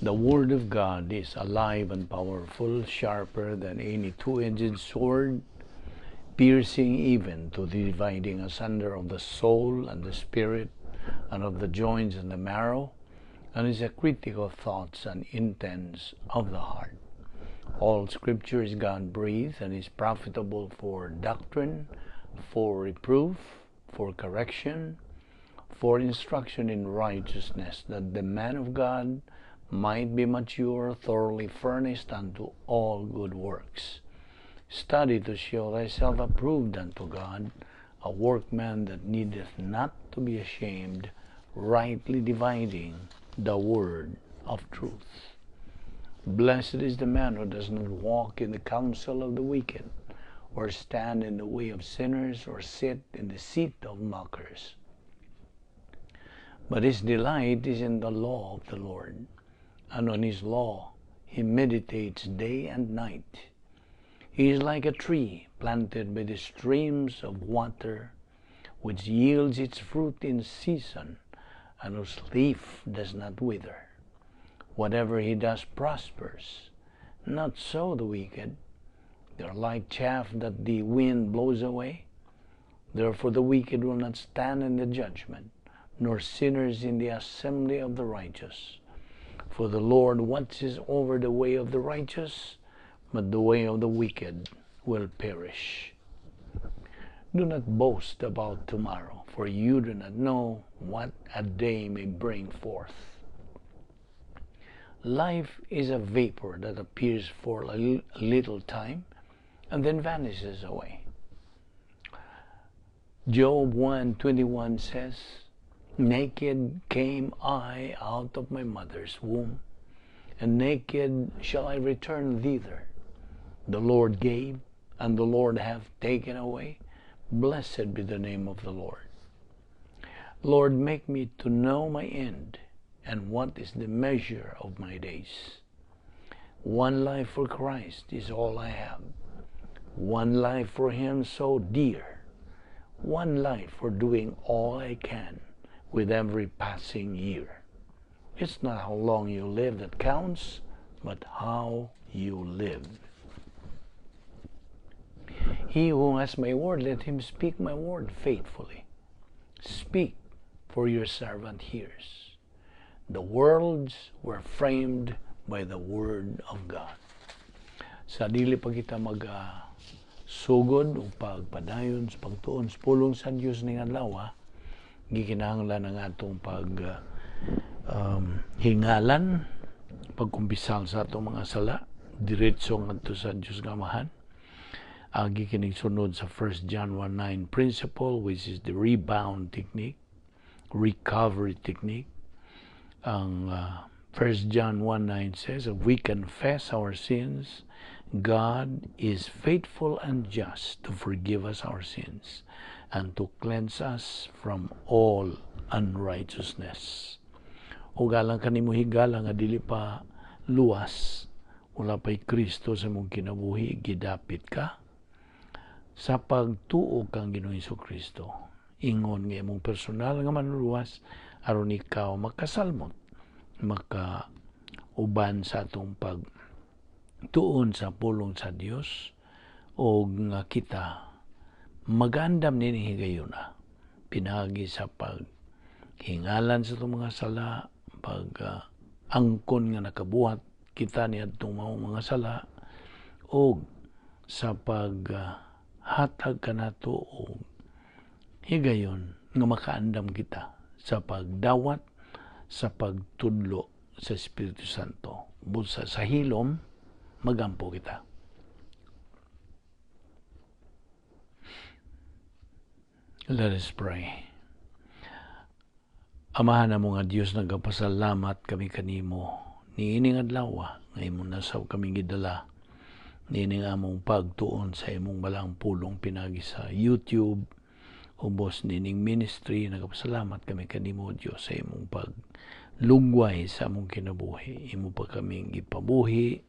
The Word of God is alive and powerful, sharper than any two-edged sword, piercing even to the dividing asunder of the soul and the spirit, and of the joints and the marrow, and is a critic of thoughts and intents of the heart. All Scripture is God-breathed and is profitable for doctrine, for reproof, for correction, for instruction in righteousness, that the man of God might be mature, thoroughly furnished unto all good works. Study to show thyself approved unto God, a workman that needeth not to be ashamed, rightly dividing the word of truth. Blessed is the man who does not walk in the counsel of the wicked, or stand in the way of sinners, or sit in the seat of mockers. But his delight is in the law of the Lord, and on his law he meditates day and night. He is like a tree planted by the streams of water, which yields its fruit in season, and whose leaf does not wither. Whatever he does prospers. Not so the wicked. They are like chaff that the wind blows away. Therefore the wicked will not stand in the judgment, nor sinners in the assembly of the righteous. For the Lord watches over the way of the righteous, but the way of the wicked will perish. Do not boast about tomorrow, for you do not know what a day may bring forth. Life is a vapor that appears for a little time and then vanishes away. Job 1:21 says, "Naked came I out of my mother's womb, and naked shall I return thither. The Lord gave, and the Lord hath taken away. Blessed be the name of the Lord." Lord, make me to know my end, and what is the measure of my days. One life for Christ is all I have. One life for Him so dear. One life for doing all I can with every passing year. It's not how long you live that counts, but how you live. He who has my word, let him speak my word faithfully. Speak, for your servant hears. The worlds were framed by the word of God. Sa dili pa kita mag sugod o pagpadayon sa pagtuon sa pulong sa Dios ning adlaw, gikinahanglan ang atong pag hingalan, pagkumpisal sa atong mga sala, diretso ngadto sa Dios nga Amahan. Agi kining sunod sa 1 John 1:9 principle, which is the rebound technique, recovery technique. Ang 1 John 1:9 says, "If we confess our sins, God is faithful and just to forgive us our sins and to cleanse us from all unrighteousness." O galang kanimo higala nga dili pa luwas, wala pa'y Kristo sa imong kinabuhi, gidapit ka sa pagtuo kang Ginoong Kristo. Ingon nga imong personal nga manluluwas aron ikaw makasalmot, maka uban sa atong pagtuon sa pulong sa Dios o nga kita magandam nini higayuna pinaagi sa paghingalan sa atong mga sala, pag angkon nga nakabuhat kita ni adtong mga sala, og sa pag hatag kanato og higayon nga makaandam kita sa pagdawat sa pagtudlo sa Espiritu Santo. Busa sa hilom, magampo kita. Let us pray. Amahan namo nga Dios, nagapasalamat kami kanimo niining adlaw nga imong nasaw kami gidala niining among pagtuon sa imong balang pulong pinagi sa YouTube ubos nining ministry. Nagapasalamat kami kanimo, Dios, sa imong paglugway sa among kinabuhi. Imo pa kaming gipabuhi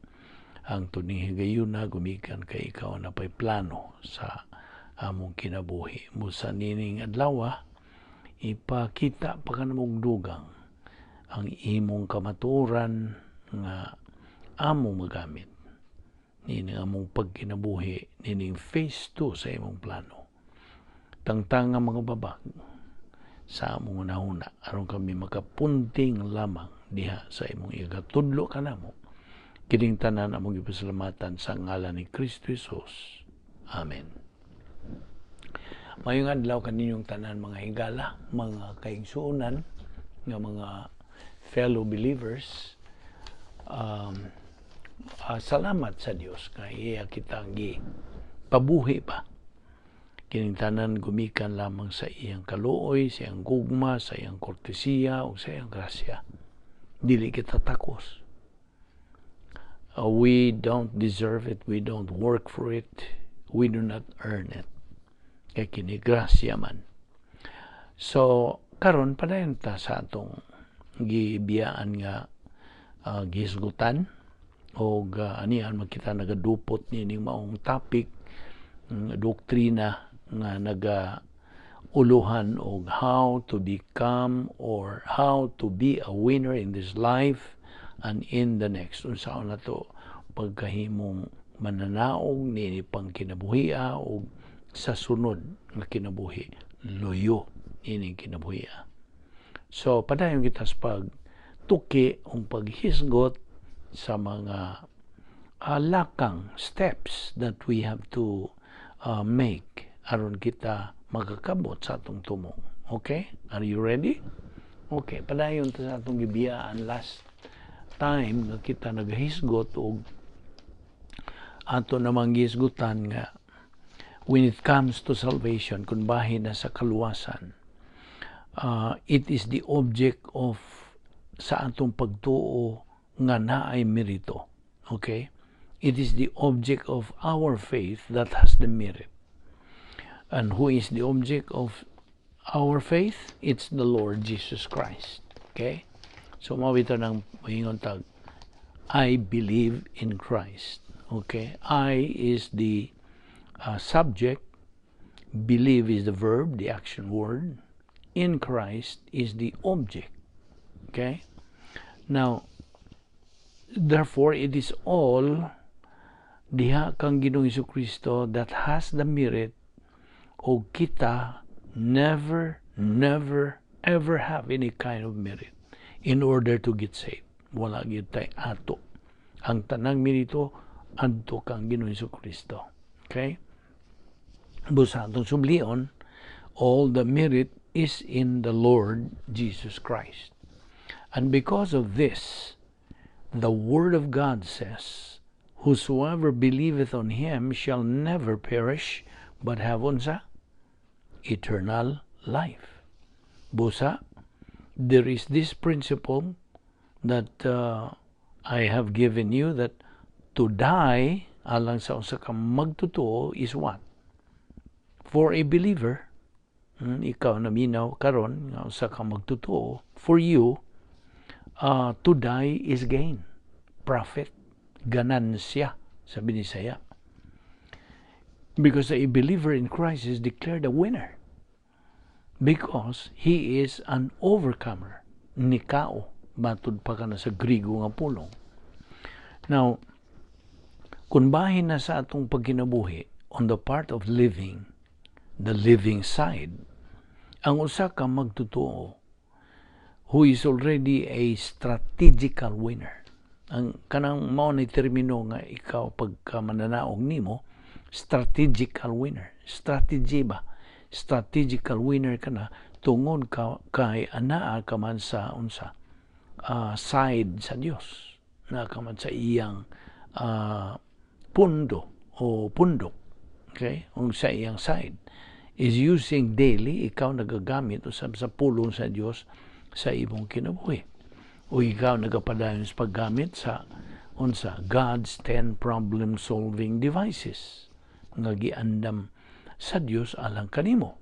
ang tuning higayuna gumikan kay ikaw na pay plano sa among kinabuhi. Busa nining adlaw, ipakita pa kanamong dugang ang imong kamatuoran nga among magamit nining among pagkinabuhi nining phase 2 sa imong plano. Tangtanga mga babag sa among hunahuna aron kami makapunting lamang diha sa imong igatudlo kanamo. Kining tanan among gipasalamatan sa ngalan ni Kristo Jesus. Amen. Mayong adlaw kaninyong tanan, mga higala, mga kaigsuonan nga mga fellow believers. Salamat sa Dios nga iya kitang gi pabuhi pa. Kining tanan gumikan lamang sa iyang kaluoy, sa iyang gugma, sa iyang kortesiya ug sa iyang grasya. Dili kita takos. We don't deserve it, we don't work for it, we do not earn it. Kay kini grasya man. So karon padayon ta sa atong gibiyaan nga gihisgutan og anian man kita nagadupot nining maong topic, doktrina nga naga uluhan og how to become or how to be a winner in this life and in the next. Unsaon nato pagkahimong mananaog niini pang kinabuhia og sa sunod nga kinabuhi, luyo ining kinabuhia. So padayon kita sa pagtuki o paghisgot sa mga lakang steps that we have to make aron kita makakabot sa atong tumong. Okay? Are you ready? Okay, padayon ta sa atong gibiyaan last time nga kita naghisgot og ato namang gihisgutan nga when it comes to salvation, kung bahin na sa kaluwasan, it is the object of sa atong pagtuo nga naay merito. Okay? It is the object of our faith that has the merit. And who is the object of our faith? It's the Lord Jesus Christ. Okay? So, mao bitaw nang moingon tag, "I believe in Christ." Okay? I is the subject, believe is the verb, the action word, in Christ is the object. Okay? Now, therefore, it is all diha kang Ginoong Kristo that has the merit o kita never, never, ever have any kind of merit in order to get saved. Wala gyud tay ato. Ang tanang merito adto kang Ginoong Kristo. Okay? Busa atong sublion, all the merit is in the Lord Jesus Christ. And because of this, the Word of God says, "Whosoever believeth on him shall never perish, but have," unsa? Eternal life. Busa, there is this principle that I have given you that to die alang sa usa ka magtotoo is what? For a believer, ikaw naminaw karon nga usa ka magtotoo, for you, to die is gain, profit, ganansya sa Binisaya. Because a believer in Christ is declared a winner. Because he is an overcomer. Nikao, matud pa ka na sa Grigo nga pulong. Now, kung bahin na sa atong pagkinabuhi, on the part of living, the living side, ang usa ka magtotoo who is already a strategical winner. Ang kanang mao ni termino nga ikaw pagka mananaog nimo, strategical winner. Strategy ba? Strategical winner ka na tungod ka kay anaa ka man sa unsa side sa Dios. Naa ka man sa iyang pundo o pundok. Okay? Ung sa iyang side is using daily, ikaw nagagamit usab sa pulong sa Dios sa imong kinabuhi. O ikaw nagapadayon sa paggamit sa unsa God's 10 problem solving devices nga giandam sa Dios alang kanimo.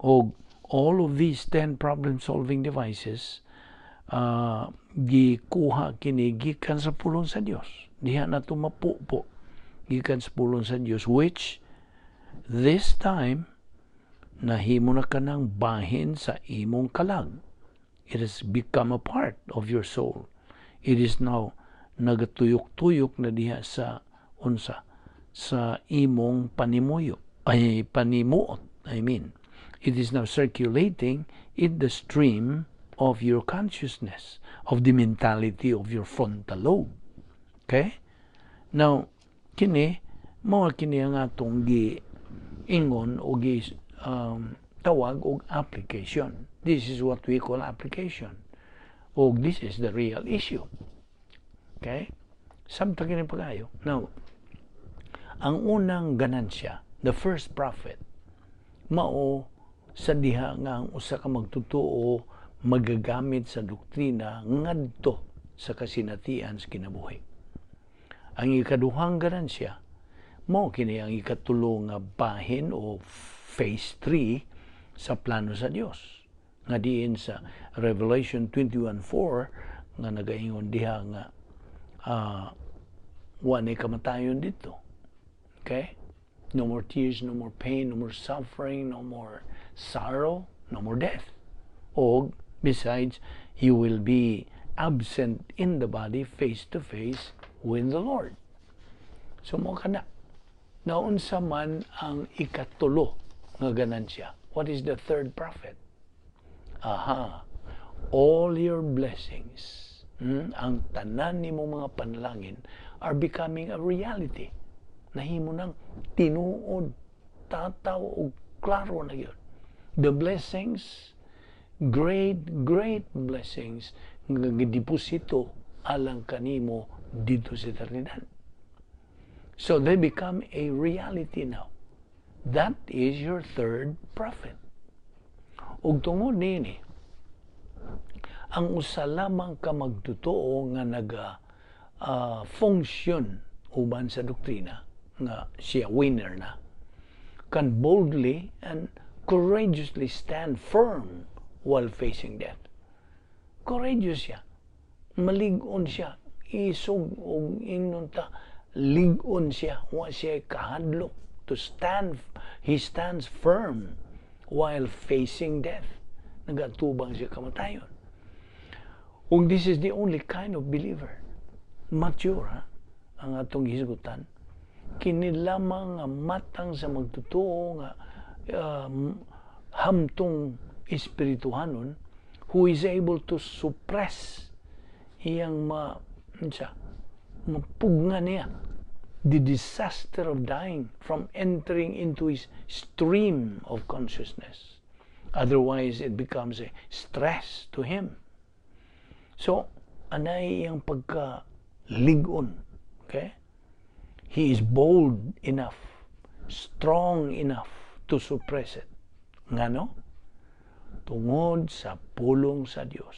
Og all of these 10 problem solving devices, gikuha kini gikan sa pulong sa Dios. Diha na mapupo gikan sa pulong sa Dios, which this time nahimo na ka ng bahin sa imong kalag. It has become a part of your soul. It is now Nagatuyok-tuyok na diha sa unsa, sa imong panimuyo, ay, panimuot, I mean. It is now circulating in the stream of your consciousness, of the mentality of your frontal lobe. Okay? Now, kini, mao kini ang atong gi ingon o gi tawag og application. This is what we call application. O this is the real issue. Okay? Samtang kini pagayo. Now, ang unang ganansya, the first profit, mao sa diha nga ang usa ka magtotoo magagamit sa doktrina ngadto sa kasinatian sa kinabuhi. Ang ikaduhang ganansya, mao kini ang ikatulo nga bahin o phase 3 sa plano sa Dios. Nga diin sa Revelation 21:4 nga nagaingon diha nga wa ni kamatayon dito. Okay? No more tears, no more pain, no more suffering, no more sorrow, no more death. O besides, you will be absent in the body, face to face with the Lord. So mao kana. Naunsa man ang ikatulo nga ganansya? What is the third profit? Aha. All your blessings, ang tanan nimo mga panalangin are becoming a reality. Nahimo nang tinuod, tataw og klaro na gyud. The blessings, great, great blessings nga gideposito alang kanimo dito sa eternidad. So they become a reality now. That is your third profit. Ug tungod niini, ang usa lamang ka magtotoo nga naga function uban sa doktrina nga siya winner na can boldly and courageously stand firm while facing death. Courageous siya. Malig-on siya. Isog og ingnon ta, lig-on siya. Wa siya kahadlok to stand. He stands firm while facing death. Nagatubang siya kamatayon. Ug this is the only kind of believer. Mature, ha? Ang atong hisgutan. Kini lamang nga matang sa magtotoo nga hamtong espirituhanon who is able to suppress iyang ma unsa, mapugna niya the disaster of dying from entering into his stream of consciousness. Otherwise, it becomes a stress to him. So, anay iyang pagka ligon. Okay? He is bold enough, strong enough to suppress it. Ngano? Tungod sa pulong sa Dios.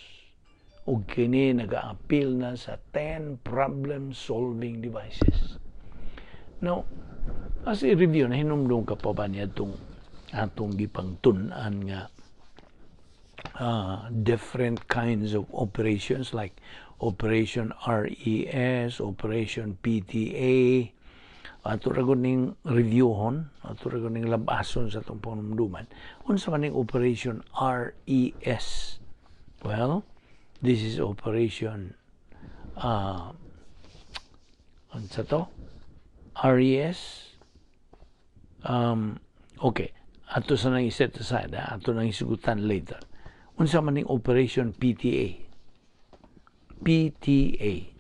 Ug kini nagaapil na sa 10 problem-solving devices. Now, as a review, nahinumdum ka pa ba niya itong atong gipangtun-an nga different kinds of operations like Operation RES, Operation PTA? Ato ra ning reviewhon, ato ra ning labason sa atong panumduman. Unsa man ning Operation RES? Well, this is Operation unsa to? RES. Okay, ato sa nang i-set aside, ha? Ato nang isugutan later. Unsa man ning Operation PTA? PTA.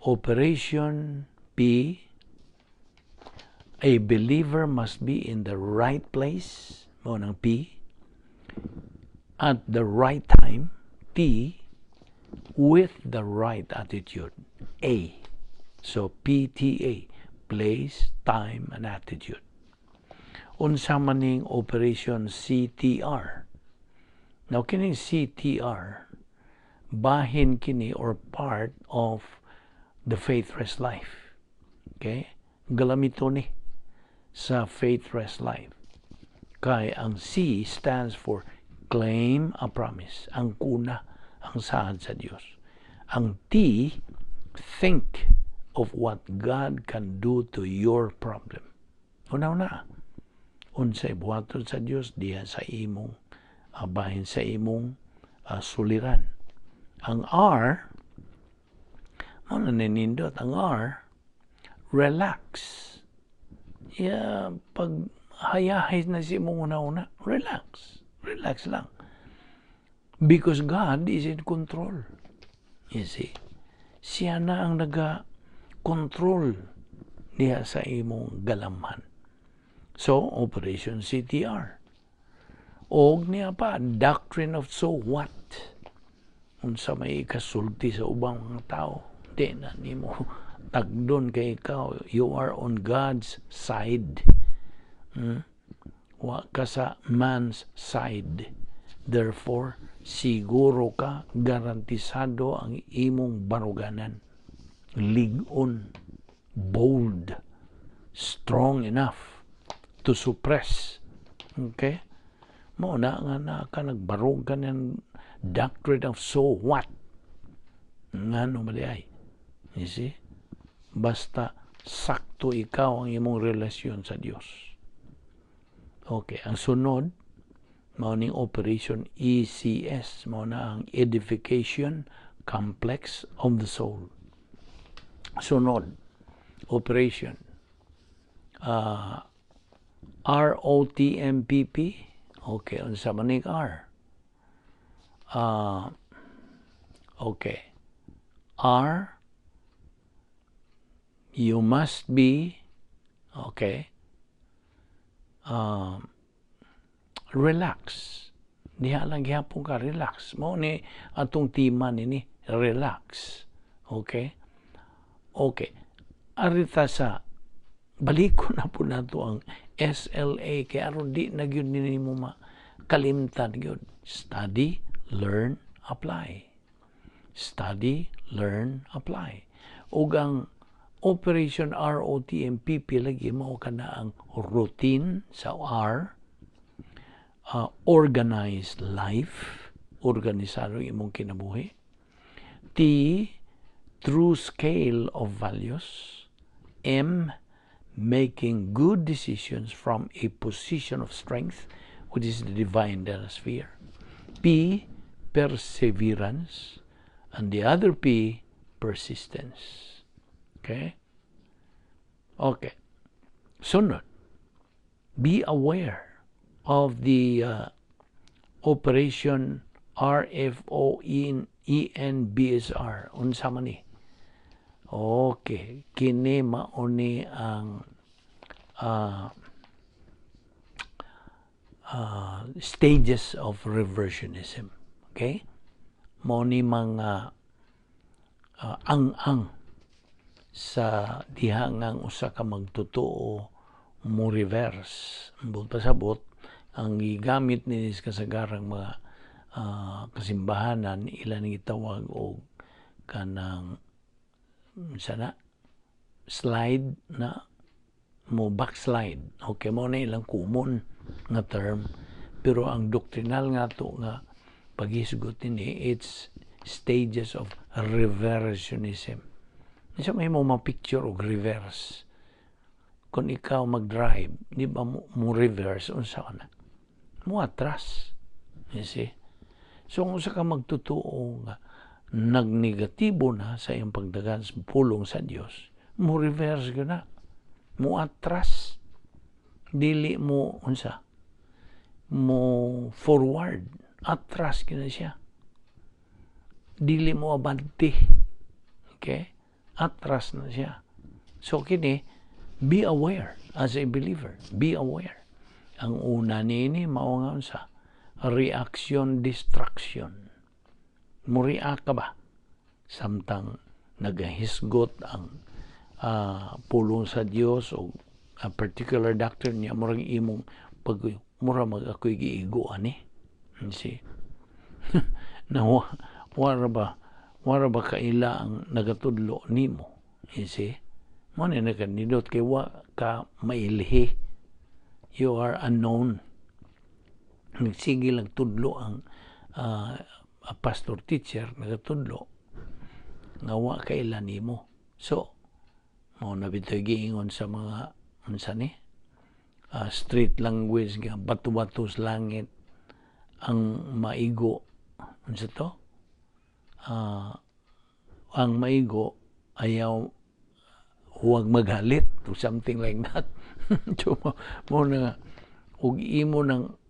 Operation P, a believer must be in the right place, mao nang P, at the right time, T, with the right attitude, A. So PTA, place, time, and attitude. Unsa man ning Operation CTR? Now, kining CTR, bahin kini or part of the faith rest life. Okay? Galamito ni sa faith rest life. Kay ang C stands for claim a promise. Ang kuna, ang saad sa Dios. Ang T, think of what God can do to your problem. Una-una, unsay buhaton sa Dios diha sa imong bahin sa imong suliran. Ang R, Mao na ninindot ang R, relax. Yeah, pag hayahay na si imong una-una, relax. Relax lang. Because God is in control. You see? Siya na ang naga-control niya sa imong galamhan. So, Operation CTR. Og niya pa, doctrine of so what? Unsa may ikasulti sa ubang mga tao, di na nimo tagdon kay ikaw, you are on God's side. Wa ka sa man's side. Therefore, siguro ka, garantisado ang imong baruganan. Lig-on, bold, strong enough to suppress. Okay? Mao na nga na ka nagbarog ka ng doctrine of so what. Ngano ba ay? You see? Basta sakto ikaw ang imong relasyon sa Dios. Okay, ang sunod mao ning Operation ECS, mao na ang Edification Complex of the Soul. Sunod, Operation ROTMPP. Okay, unsa man ning R? Okay. R, you must be, okay, relax. Diha lang gihapon ka relax. Mao ni atong tema nini, relax. Okay? Okay. Arita sa baliko na po nato ang SLA kay aron di na gyud nimo makalimtan gyud. Study, learn, apply. Study, learn, apply. Ug ang Operation ROTMPP lagi mao kana ang routine sa R, organized life, organisado imong kinabuhi. T, true scale of values. M, making good decisions from a position of strength, which is the divine sphere. P, perseverance. And the other P, persistence. Okay? Okay. Sunod, be aware of the Operation RFOENBSR. Unsa man ni? Okay. Kini mauni ang stages of reversionism. Okay? Mao ni mga ang-ang sa diha nga ang usa ka magtotoo mo reverse. Ambot pasabot, ang gigamit ni sa kasagarang mga kasimbahanan, ilan gitawag og kanang sana slide na mo backslide. Okay, mo na ilang common nga term, pero ang doctrinal nga to nga paghisgot ini, it's stages of reversionism. Unsa may mo ma-picture og reverse? Kung ikaw mag-drive, di ba mo reverse, unsa ka na? Mo atras. You see? So kung usa ka magtotoo nga nagnegatibo na sa iyong pagdagan sa pulong sa Dios, mo reverse ka na. Mo atras. Dili mo unsa? Mo forward. Atras kina siya. Dili mo abante. Okay? Atras na siya. So kini, be aware as a believer. Be aware. Ang una niini mao nga unsa? Reaction distraction. Mo react ka ba? Samtang nagahisgot ang pulong sa Dios o a particular doctrine niya, murag imong pag mura mag ako'y giigo ani. You see? Na wara ba kaila ang nagatudlo nimo? You see? Mo ni nakanindot kay wa ka mailhi. You are unknown. Nagsige lang tudlo ang a pastor teacher nagatudlo nga wa kaila nimo. So mao na bitoy giingon sa mga unsa ni street language nga bato-bato sa langit ang maigo, unsa to, ang maigo. Ayaw, huwag magalit or something like that. So, mo na ug imo nang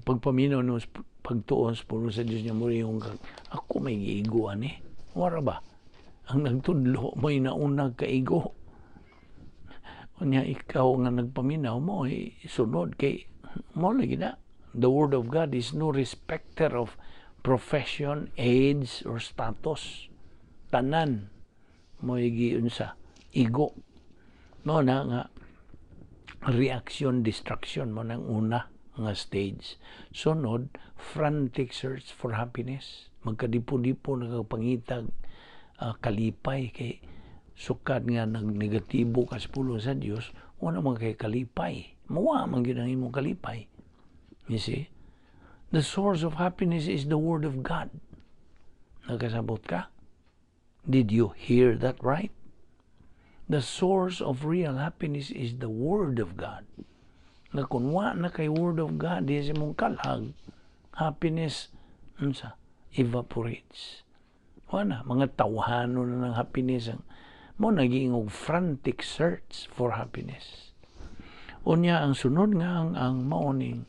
pagpaminaw no pagtuon sa pulong sa Dios niya mo yung ako may giigo ani. Wara ba? Ang nagtudlo mo'y naunag kaigo. Unya ikaw nga nagpaminaw mo eh, sunod kay mo lagi na. The word of God is no respecter of profession, age, or status. Tanan mo giunsa igo. Mo na nga reaction destruction mo nang una nga stage. Sunod, frantic search for happiness. Magkadipo-dipo nagpangitag kalipay kay sukad nga nagnegatibo ka sa pulong sa Dios, wala man kay kalipay. Mawa man gyud ang imong kalipay. You see? The source of happiness is the Word of God. Nagkasabot ka? Did you hear that right? The source of real happiness is the Word of God. Na kung wa na kay Word of God, di sa imong kalag, happiness, unsa, evaporates. Wa na, mga tawhano na ng happiness ang mo naging og frantic search for happiness. Unya ang sunod nga ang mao ning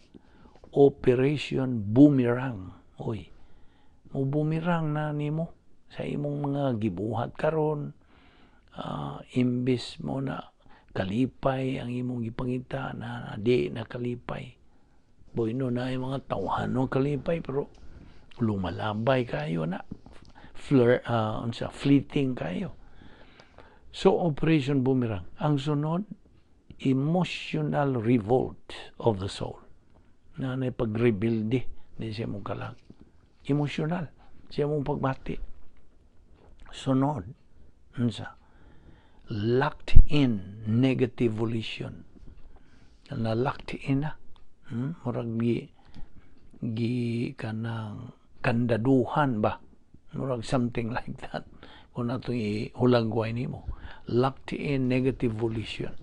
Operation Boomerang. Uy, mo boomerang na nimo sa imong mga gibuhat karon, imbis mo na kalipay ang imong gipangita na, na di na kalipay. Bueno na yung mga tawhano kalipay pero lumalabay kayo na. Fleur, unsa, fleeting kayo. So, Operation Boomerang. Ang sunod, emotional revolt of the soul. Na na pagrebelde di siya mong kalag. Emotional. Siya mong pagbati. Sunod, unsa, locked in negative volition. Na locked in na. Murag gi kanang kandaduhan ba? Murag something like that. Kung natong ihulagway nimo. Locked in negative volition.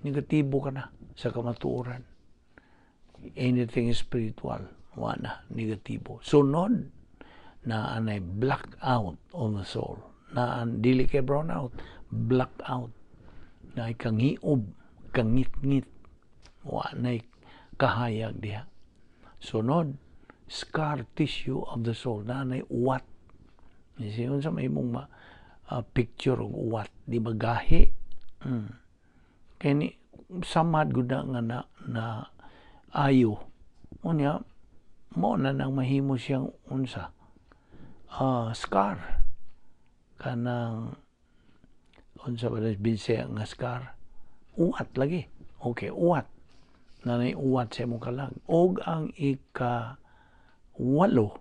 Negatibo ka na sa kamatuoran. Anything spiritual, wala, negatibo. Sunod, na anay blackout on the soul. Na an, dili kay brown out, blackout. Na kangiob, kangit-ngit, wa na kahayag diha. Sunod, scar tissue of the soul. Na anay uwat. Siyon sa may mong picture og uwat, di ba gahi? Kaya ni, samad gud na nga na ayo. Unya, mo na nang mahimo siyang unsa scar, kanang unsa ba na Bisaya nga scar, uwat lagi. Okay, uwat na nay uwat sa imong kalag. Og ang ika walo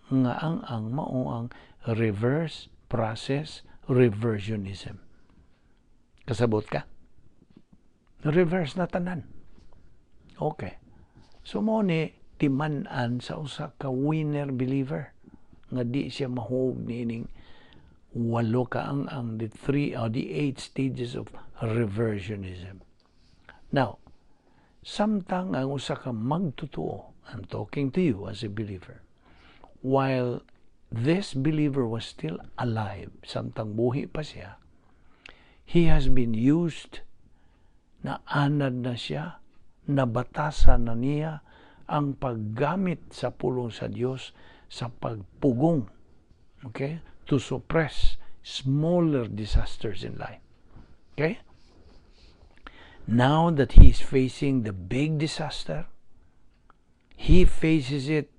nga ang mao ang reverse process reversionism. Kasabot ka? Reverse na tanan. Okay, so mo ni timan-an sa usa ka winner believer nga di siya mahug niining walo ka ang the three or the eight stages of reversionism. Now, samtang ang usa ka magtotoo, I'm talking to you as a believer, while this believer was still alive, samtang buhi pa siya, he has been used, na anad na siya, nabatasan na niya ang paggamit sa pulong sa Dios sa pagpugong, okay, to suppress smaller disasters in life. Okay? Now that he is facing the big disaster, he faces it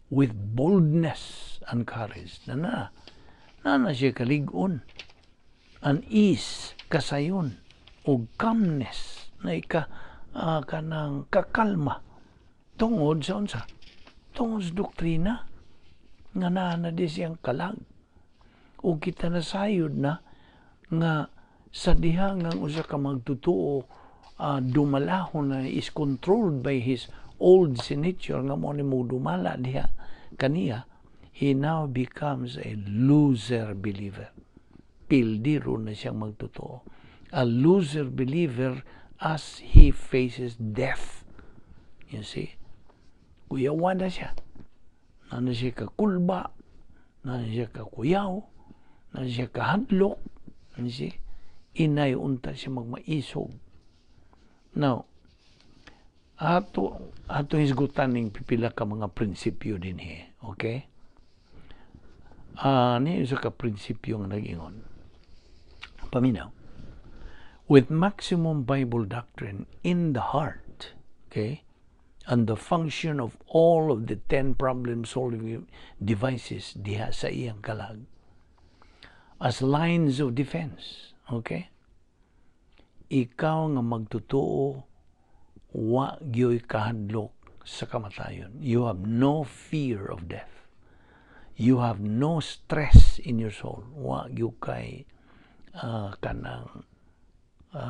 with boldness and courage. Na na siya kalig-on, an ease, kasayon, o calmness, na ika, kanang kakalma, tungod sa unsa? Tungod sa doktrina, nga naa na di siyang kalag. O kita nasayod na nga sa diha nga ang usa ka magtotoo dumalahon na is controlled by his old nature nga mo ni mo dumala diha kaniya, he now becomes a loser believer. Pildiro na siyang magtotoo, a loser believer as he faces death. You see, kuyawan na siya, na siya kakulba, na siya kakuyaw, na siya kahadlok. You see? Inay unta siya magmaisog. Now, ato hisgutan ning pipila ka mga prinsipyo dinhi, okay? Ni isa ka prinsipyo nga nag-ingon. Paminaw. With maximum Bible doctrine in the heart, okay, and the function of all of the 10 problem-solving devices diha sa iyang kalag as lines of defense, okay? Ikaw nga magtotoo, wa gyoy kahadlok sa kamatayon. You have no fear of death. You have no stress in your soul. Wa gyud kay kanang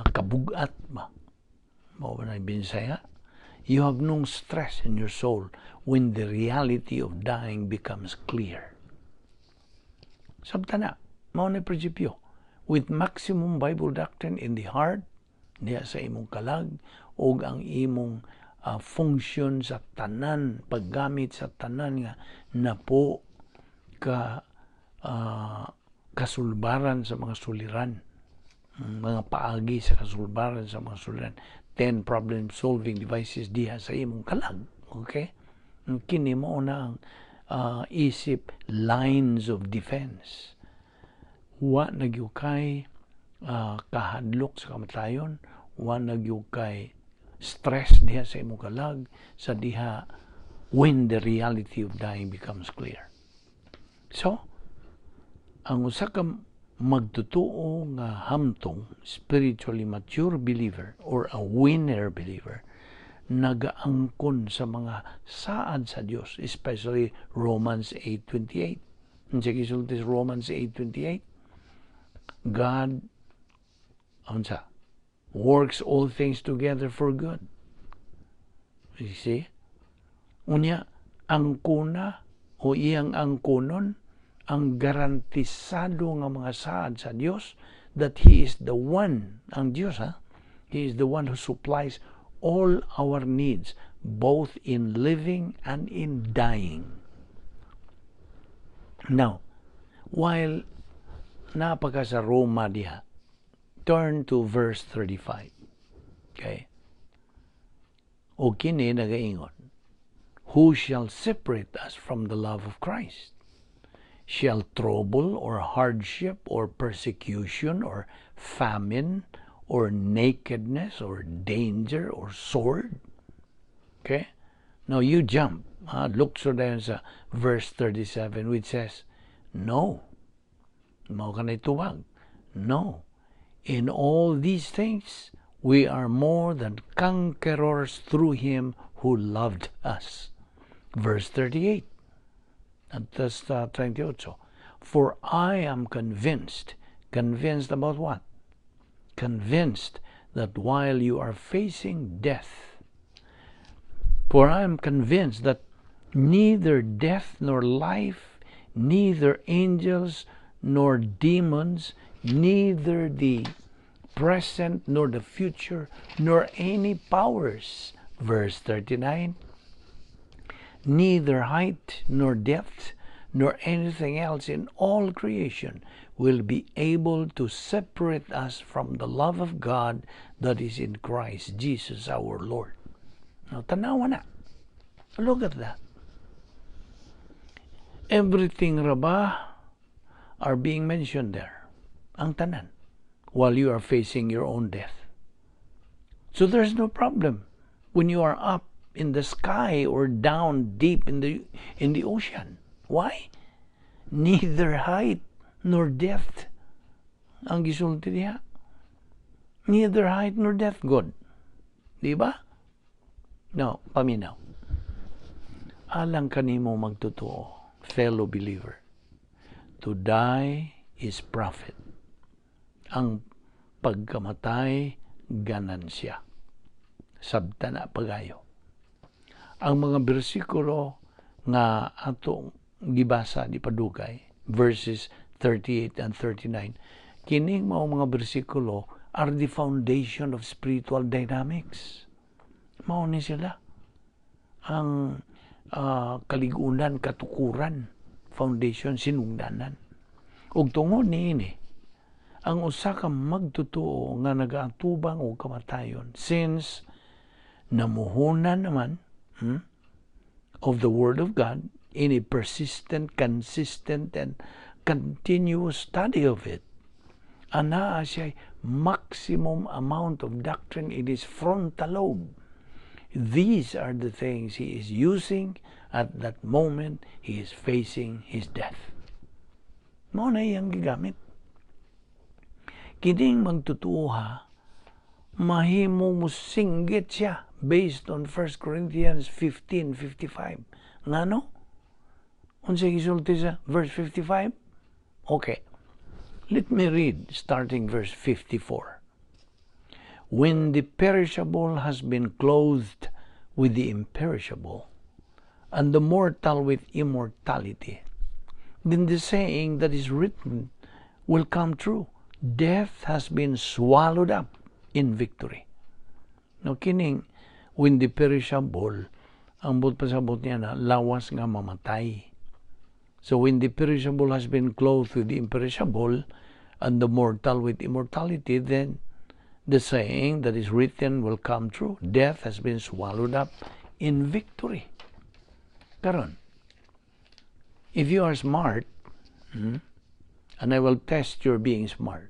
kabugat ba? Mao ba na Binsaya? You have no stress in your soul when the reality of dying becomes clear. Sabta na, mao na prinsipyo. With maximum Bible doctrine in the heart, diha sa imong kalag, og ang imong function sa tanan, paggamit sa tanan nga napo ka kasulbaran sa mga suliran, mga paagi sa kasulbaran sa mga suliran, 10 problem solving devices diha sa imong kalag, okay? Kini mo na ang isip lines of defense. Wa na gyud kay kahadlok sa kamatayon, wa na gyud kay stress diha sa imong kalag sa diha when the reality of dying becomes clear. So ang usa ka magtotoo nga hamtong, spiritually mature believer or a winner believer, nagaangkon sa mga saad sa Dios, especially Romans 8:28. Unsa gisulti sa Romans 8:28? God, unsa, works all things together for good. You see? Unya, ang kuna o iyang angkonon ang garantisado nga mga saad sa Dios that He is the one, ang Dios ha, He is the one who supplies all our needs, both in living and in dying. Now, while napaka sa Roma diha, turn to verse 35. Okay? O kini nagaingon, "Who shall separate us from the love of Christ? Shall trouble or hardship or persecution or famine or nakedness or danger or sword?" Okay? Now you jump. Look so down sa verse 37, which says, "No." Mao ka na tubag. "No. In all these things, we are more than conquerors through Him who loved us." Verse 38. At that's 38. "For I am convinced." Convinced about what? Convinced that while you are facing death, "For I am convinced that neither death nor life, neither angels nor demons, neither the present nor the future, nor any powers," verse 39, "neither height nor depth, nor anything else in all creation will be able to separate us from the love of God that is in Christ Jesus our Lord." Now, tanawa na. Look at that. Everything raba are being mentioned there. Ang tanan. While you are facing your own death. So there's no problem when you are up in the sky or down deep in the ocean. Why? Neither height nor depth ang gisulti diha. Neither height nor depth, good. Di ba? No, paminaw. Alang kanimo magtotoo, fellow believer, to die is profit. Ang pagkamatay, ganansya. Sabta na pagayo. Ang mga bersikulo nga atong gibasa di padugay, verses 38 and 39, kining mao mga bersikulo are the foundation of spiritual dynamics. Mao ni sila ang kaligunan, katukuran, foundation, sinugdanan. Ug tungod niini, Ang usa ka magtotoo nga nagaatubang og kamatayon, since namuhunan naman of the Word of God in a persistent, consistent, and continuous study of it, anaa siya maximum amount of doctrine in his frontal lobe. These are the things he is using at that moment he is facing his death. Mao na iyang gigamit. Kining magtotoo ha, mahimo mo singgit siya based on 1 Corinthians 15:55. Ngano? Unsa gisulti sa verse 55? Okay. Let me read starting verse 54. "When the perishable has been clothed with the imperishable, and the mortal with immortality, then the saying that is written will come true: Death has been swallowed up in victory." No, kining "when the perishable", ang buot pasabot niya na lawas nga mamatay. So when the perishable has been clothed with the imperishable and the mortal with immortality, then the saying that is written will come true: Death has been swallowed up in victory. Karon, if you are smart, and I will test your being smart,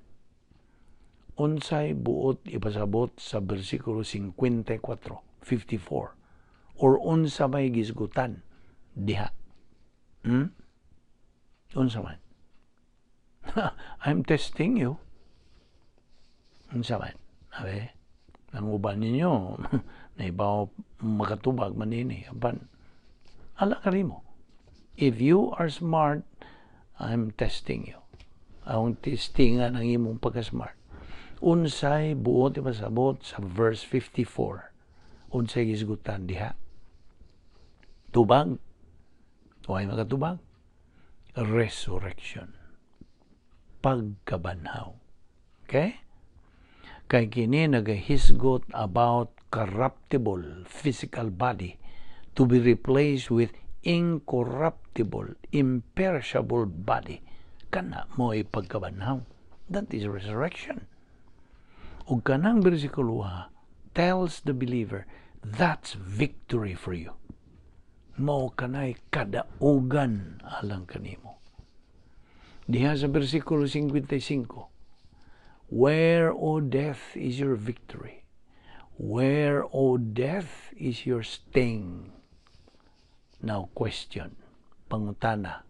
unsay buot ipasabot sa versikulo 54, 54, or unsa may gisgutan diha? Hmm? Unsa man? I'm testing you. Unsa man? Abe, ang uban ninyo, naibaw makatubag man nini. Apan, ala kanimo. If you are smart, I'm testing you. Ang testingan ang imong pagka-smart. Unsay buot ipasabot sa verse 54? Unsay gisgutan diha? Tubag? Way makatubag? Resurrection. Pagkabanhaw. Okay? Kay kini nagahisgot about corruptible physical body to be replaced with incorruptible, imperishable body. Kana mo pagkabanhaw. That is resurrection. Ug kanang bersikulo tells the believer that's victory for you. Mao kanay kadaugan alang kanimo. Diha sa versikulo 55, "Where, O death, is your victory? Where, O death, is your sting?" Now question, pangutana.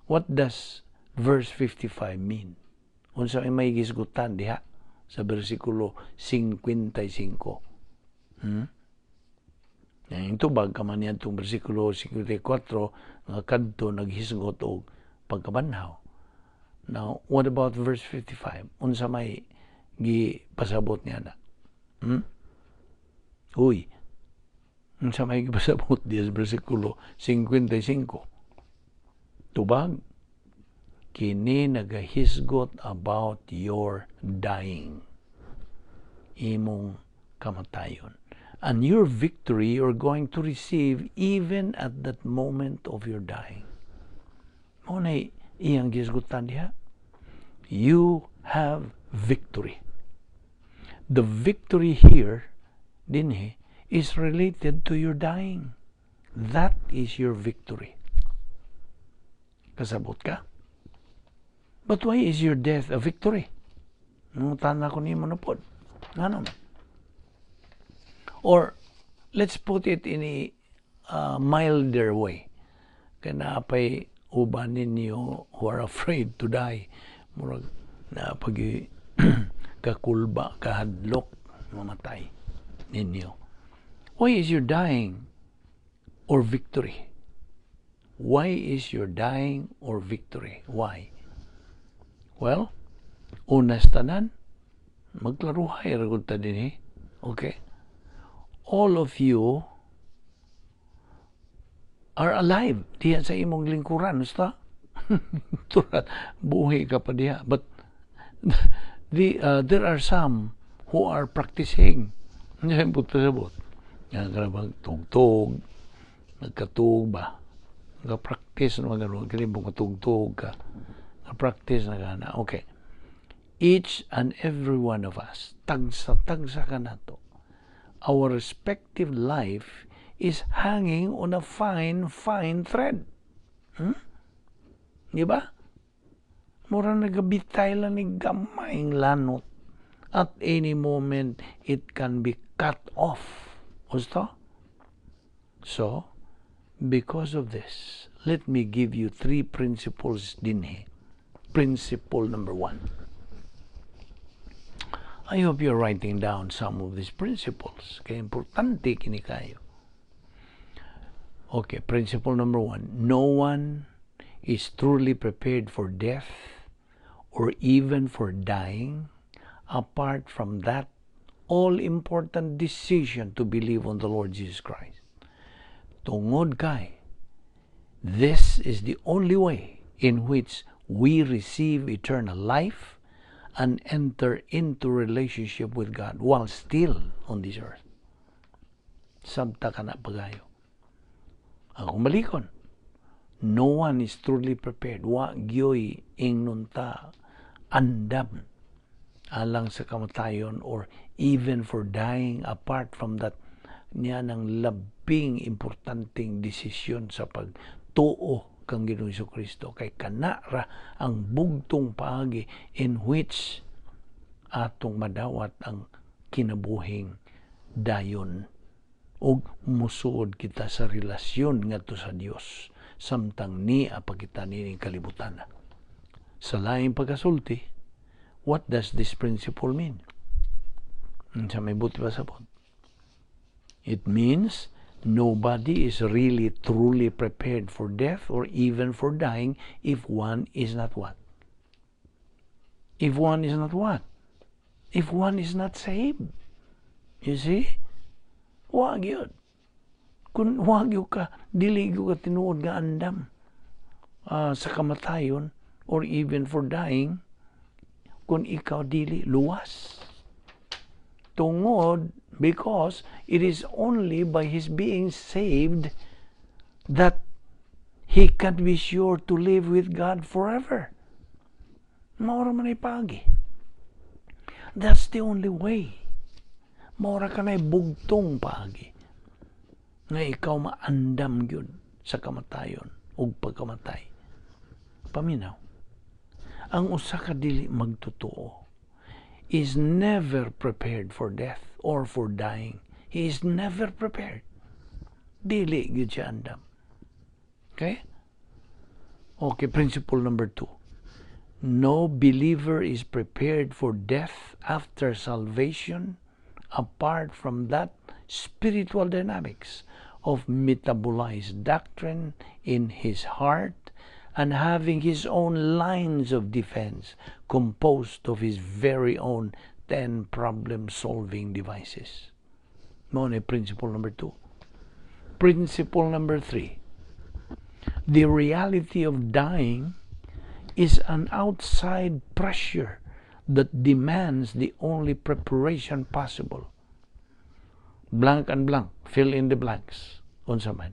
What does verse 55 mean? Unsa may gisgutan diha sa versikulo 55? Hmm? Yung tubag ka man niya itong versikulo 54 nga kadto naghisgot og pagkabanhaw. Now, what about verse 55? Unsa may gipasabot niya na? Hmm? Uy, unsa may gipasabot diya sa versikulo 55? Tubag, kini nagahisgot about your dying. Imong kamatayon. And your victory you're going to receive even at that moment of your dying. Mao na iyang gisgutan diha. You have victory. The victory here, dinhi, is related to your dying. That is your victory. Kasabot ka? But why is your death a victory? Nangutana ko nimo na pod. Ngano man? Or, let's put it in a milder way. Kay naa pay uban ninyo who are afraid to die. Murag naa pag kakulba, kahadlok, mamatay ninyo. Why is your dying or victory? Why is your dying or victory? Why? Well, unas tanan, magklaruhay ra gud ta dinhi. Okay? All of you are alive diha sa imong lingkuran, basta turat buhi ka pa diha. But there are some who are practicing. Hindi po pasabot. Yan ka bang tugtog, nagkatug ba? Nagka-practice na mga ganun, kini mo katugtog ka. Nag-practice na ka na. Okay. Each and every one of us, tagsa-tagsa kanato, our respective life is hanging on a fine, fine thread. Di ba? Mura nagabitay lang ni gamayng lanot. At any moment, it can be cut off. Gusto? So, because of this, let me give you three principles dinhi. Principle number one. I hope you're writing down some of these principles. Kaya importante kini kayo. Okay, principle number one. No one is truly prepared for death or even for dying apart from that all-important decision to believe on the Lord Jesus Christ. Tungod kay, this is the only way in which we receive eternal life and enter into relationship with God while still on this earth. Sabta ka na pagayo. Akong balikon. No one is truly prepared. Wa gyoy ingnon ta andam alang sa kamatayon or even for dying apart from that niya ng labing importanteng desisyon sa pagtuo kang Ginoong Kristo, kay kanara ang bugtong paagi in which atong madawat ang kinabuhing dayon ug musuod kita sa relasyon ngadto sa Dios samtang nia pa kita nining kalibutan. Sa laing pagkasulti, what does this principle mean? Sa may buti pa sabot. It means nobody is really truly prepared for death or even for dying if one is not what? If one is not what? If one is not saved. You see? Wag yun. Kung wag yun ka, dili yun ka tinuod nga andam sa kamatayon or even for dying kung ikaw dili luwas. Tungod, because it is only by his being saved that he can be sure to live with God forever. Maura man ay pagi. That's the only way. Maura ka na'y bugtong paagi nga ikaw maandam gyud sa kamatayon ug pagkamatay. Paminaw. Ang usa ka dili magtotoo is never prepared for death or for dying. He is never prepared. Dili gyud siya andam. Okay? Okay, principle number two. No believer is prepared for death after salvation apart from that spiritual dynamics of metabolized doctrine in his heart and having his own lines of defense composed of his very own 10 problem-solving devices. Mao ni principle number two. Principle number three. The reality of dying is an outside pressure that demands the only preparation possible. Blank and blank. Fill in the blanks. Unsa man?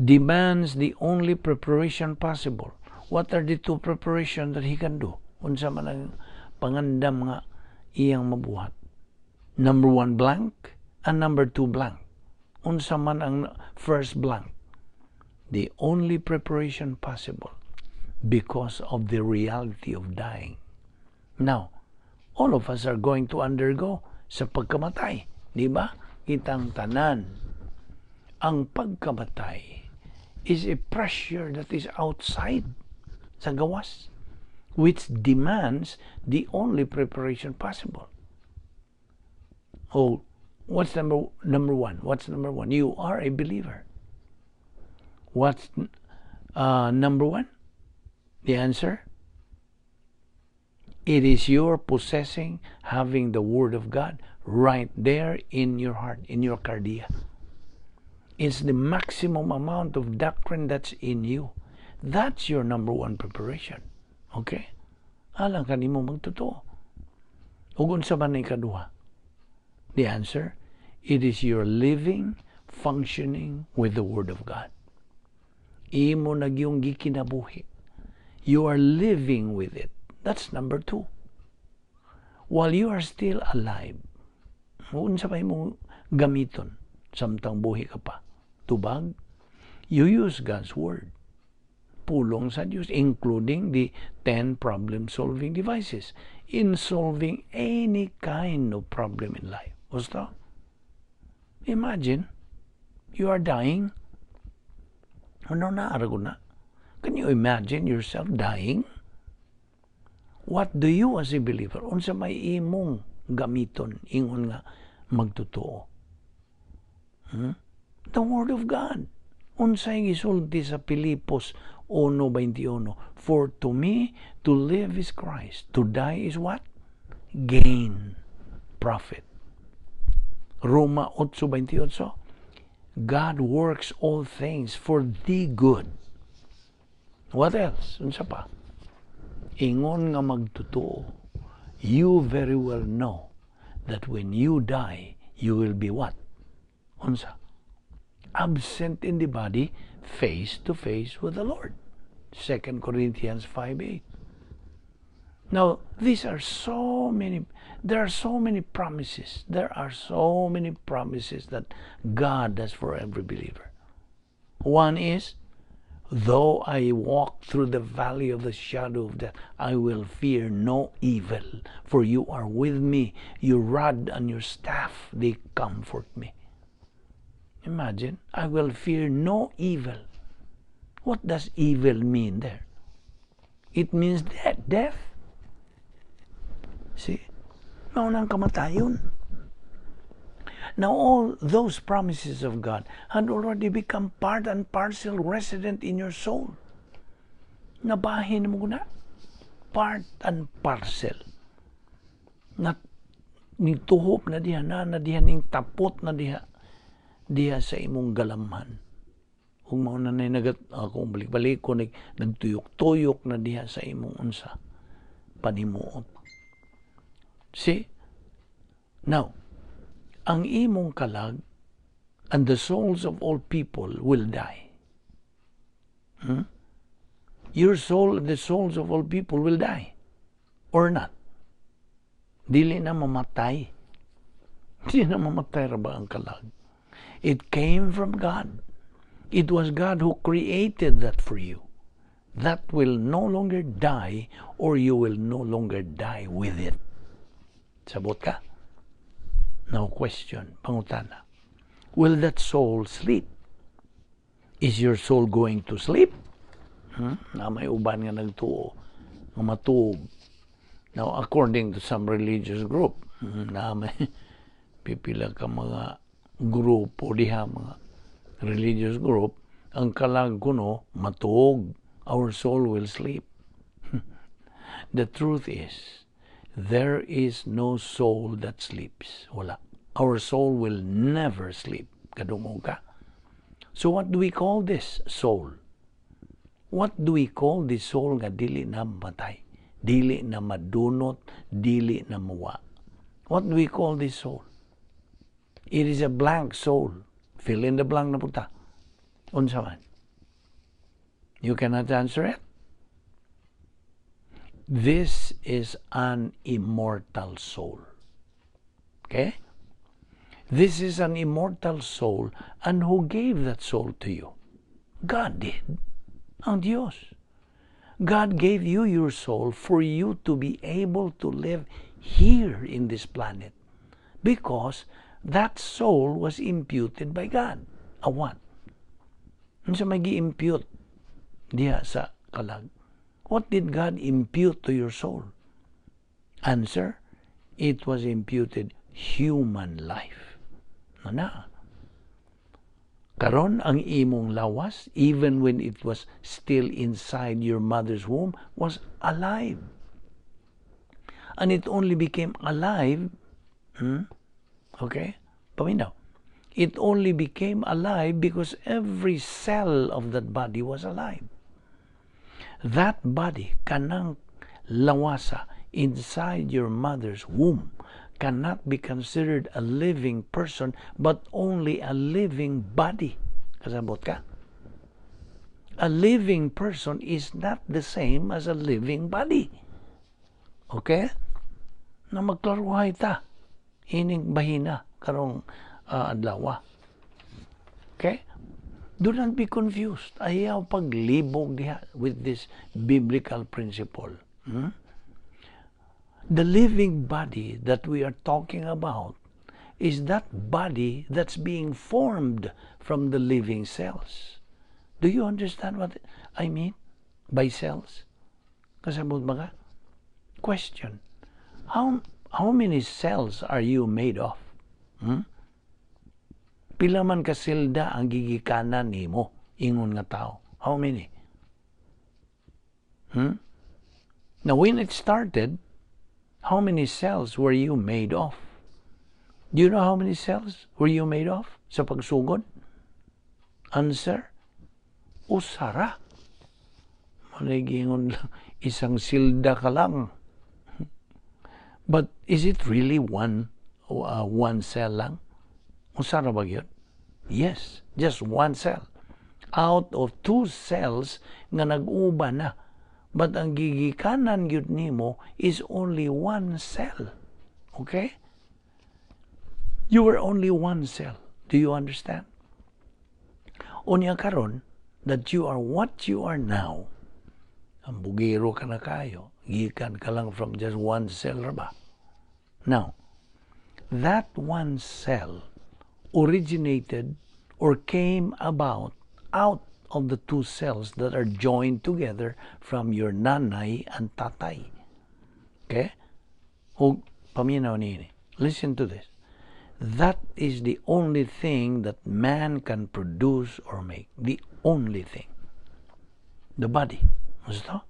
Demands the only preparation possible. What are the two preparation that he can do? Unsa man ang pangandam nga iyang mabuhat? Number one, blank, and number two, blank. Unsa man ang first blank? The only preparation possible because of the reality of dying. Now, all of us are going to undergo sa pagkamatay. Di ba? Kitang tanan. Ang pagkamatay is a pressure that is outside sa gawas, which demands the only preparation possible. Oh, what's number one? What's number one? You are a believer. What's number one? The answer? It is your possessing, having the Word of God right there in your heart, in your kardia. It's the maximum amount of doctrine that's in you. That's your number one preparation. Okay? Alang kanimo magtotoo. Ug unsa man ang ikaduha? The answer, it is your living, functioning with the Word of God. Imo na gyung gikinabuhi. You are living with it. That's number two. While you are still alive, unsa pa imong gamiton samtang buhi ka pa? Tubag? You use God's Word. Pulong sa Diyos, including the 10 problem-solving devices in solving any kind of problem in life. Gusto? Imagine, you are dying. Ano na, arago na. Can you imagine yourself dying? What do you as a believer, unsa may imong gamiton, ingon nga magtotoo? The Word of God. Unsay gisulti sa Pilipos 1:21? "For to me, to live is Christ. To die is what? Gain." Profit. Roma 8:28. "God works all things for the good." What else? Unsa pa? Ingon nga magtotoo, you very well know that when you die, you will be what? Unsa? Absent in the body, face to face with the Lord. 2 Corinthians 5:8. Now, these are so many, there are so many promises. There are so many promises that God does for every believer. One is, "Though I walk through the valley of the shadow of death, I will fear no evil, for you are with me. Your rod and your staff, they comfort me." Imagine, "I will fear no evil." What does evil mean there? It means death. Death. See? Mao nang kamatayon. Now, all those promises of God had already become part and parcel resident in your soul. Nabahin mo na. Part and parcel. Na, nituhop na diha, na diha, ning tapot na diha sa imong galamhan. Kung mao na nagat ako balik-balik ko nagtuyok-tuyok na diha sa imong unsa panimuot. See? Now, ang imong kalag and the souls of all people will die. Your soul and the souls of all people will die. Or not. Dili na mamatay. Dili na mamatay ra ba ang kalag? It came from God. It was God who created that for you. That will no longer die or you will no longer die with it. Sabot ka? Now question, pangutana. Will that soul sleep? Is your soul going to sleep? Na may uban nga nagtuo, nga matuog. Now, according to some religious group, na may pipila ka mga grupo diha, mga religious group, ang kalag kuno matuog, our soul will sleep. The truth is, there is no soul that sleeps. Wala. Our soul will never sleep. Kadungog ka? So what do we call this soul? What do we call this soul nga dili na matay? Dili na madunot, dili na muwa. What do we call this soul? It is a blank soul. Fill in the blank na punta. Unsa man? You cannot answer it. This is an immortal soul. Okay? This is an immortal soul, and who gave that soul to you? God did. Ang Diyos. God gave you your soul for you to be able to live here in this planet because that soul was imputed by God. A what? Unsa may gi-impute diha sa kalag? What did God impute to your soul? Answer, it was imputed human life. Na. Karon ang imong lawas, even when it was still inside your mother's womb, was alive. And it only became alive, Okay? Paminaw. It only became alive because every cell of that body was alive. That body, kanang lawasa inside your mother's womb, cannot be considered a living person, but only a living body. Kasabot ka? A living person is not the same as a living body. Okay? Na magklaruhay ta. Ining bahina karong adlaw. Okay? Do not be confused. Ayaw paglibog diha with this biblical principle. The living body that we are talking about is that body that's being formed from the living cells. Do you understand what I mean by cells? Kasabot ba ka? Question. How many cells are you made of? Hmm? Pila man ka selda ang gigikanan nimo ingon nga tao? How many? Hmm? Now, when it started, how many cells were you made of? Do you know how many cells were you made of sa pagsugod? Answer? Usa ra. Managingon lang, isang silda ka lang. But is it really one cell lang? Usa ra ba gyud? Yes, just one cell. Out of two cells nga nag-uban na. But ang gigikanan gyud nimo is only one cell. Okay? You were only one cell. Do you understand? Unya karon that you are what you are now. Ang bugiro ka na kayo. Gikan ka lang from just one cell ra ba? Now, that one cell originated or came about out of the two cells that are joined together from your nanay and tatay. Okay? O paminaw niini. Listen to this. That is the only thing that man can produce or make. The only thing. The body. Gusto?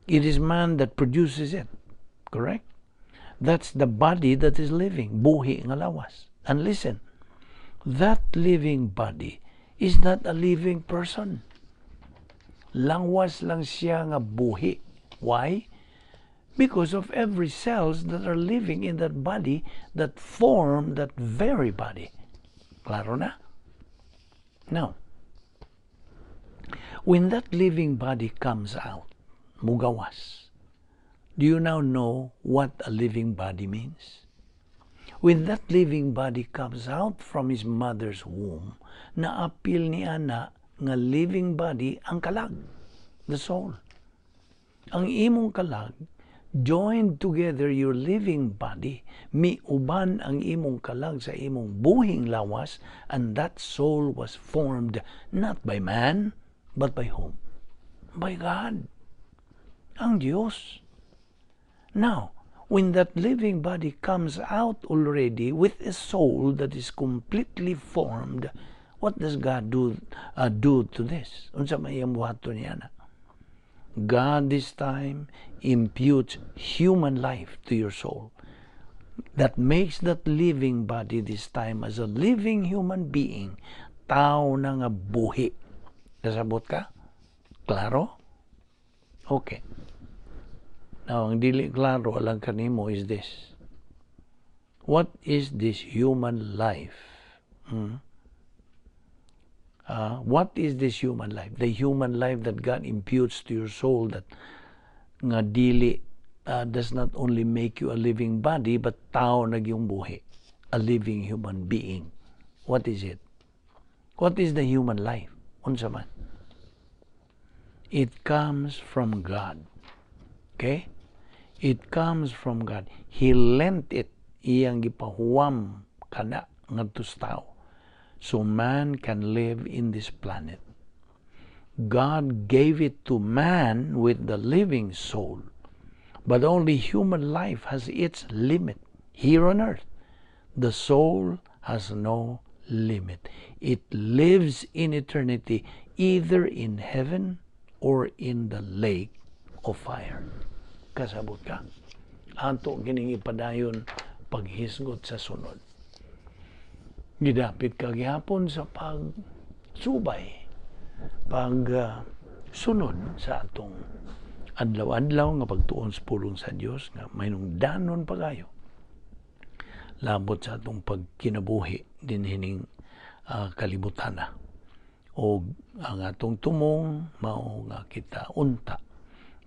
It is man that produces it. Correct? That's the body that is living. Buhi nga lawas. And listen, that living body is not a living person. Langwas lang siya nga buhi. Why? Because of every cells that are living in that body that form that very body. Klaro na? Now, when that living body comes out, mugawas, do you now know what a living body means? When that living body comes out from his mother's womb, naapil ni ana nga living body ang kalag, the soul. Ang imong kalag joined together your living body, miuban ang imong kalag sa imong buhing lawas, and that soul was formed not by man, but by whom? By God. Ang Diyos. Now, when that living body comes out already with a soul that is completely formed, what does God do to this? Unsa may iyang buhaton niya na? God this time imputes human life to your soul. That makes that living body this time as a living human being, tao na nga buhi. Kasabot ka? Klaro? Okay. Now, ang dili klaro lang kanimo is this. What is this human life? Hmm? What is this human life? The human life that God imputes to your soul that nga dili does not only make you a living body but tao na gyung buhi, a living human being. What is it? What is the human life? Unsa man? It comes from God. Okay? It comes from God. He lent it. Iyang gipahuwam kana ngadto sa tao. So man can live in this planet. God gave it to man with the living soul. But only human life has its limit here on earth. The soul has no limit. It lives in eternity, either in heaven or in the lake of fire. Kasabot ka? Ato kining ipadayon paghisgot sa sunod. Gidapit ka gihapon sa pagsubay, pag sunod sa atong adlaw-adlaw nga pagtuon sa pulong sa Dios nga mahinungdanon pagayo labot sa atong pagkinabuhi dinhining kalibutana. O ang atong tumong mao nga kita unta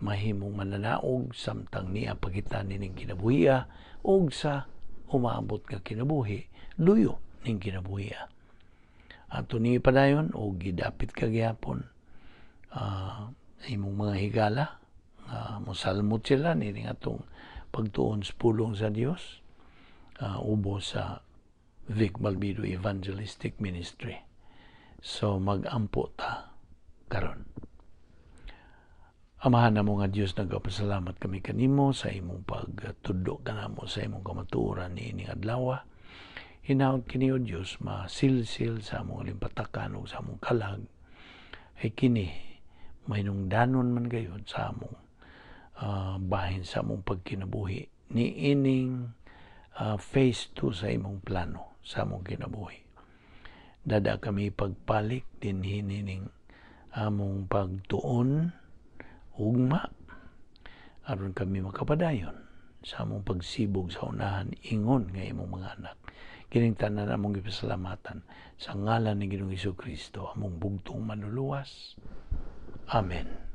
Mahimong mananaog samtang niya pa kita nining kinabuhia ug sa umaabot nga kinabuhi, luyo ning kinabuhia. Ato ni padayon og gidapit ka gihapon imong mga higala mosalmot sila nining atong pagtuon sa pulong sa Dios ubos sa Vic Balbido Evangelistic Ministry. So mag-ampo ta karon. Amahan namo nga Dios, nagapasalamat kami kanimo sa imong pagtudlo kanamo sa imong kamatuoran niining adlaw. Hinaot kini, O Dios, masilsil sa among alimpatakan ug sa among kalag, ay kini mahinungdanon man gayud sa among bahin sa among pagkinabuhi niining phase 2 sa imong plano sa among kinabuhi. Dada kami pagpalik dinhi nining among pagtuon ugma aron kami makapadayon sa among pagsibog sa unahan ingon nga imong mga anak. Kining tanan among gipasalamatan sa ngalan ni Ginoong Kristo, among bugtong Manluluwas. Amen.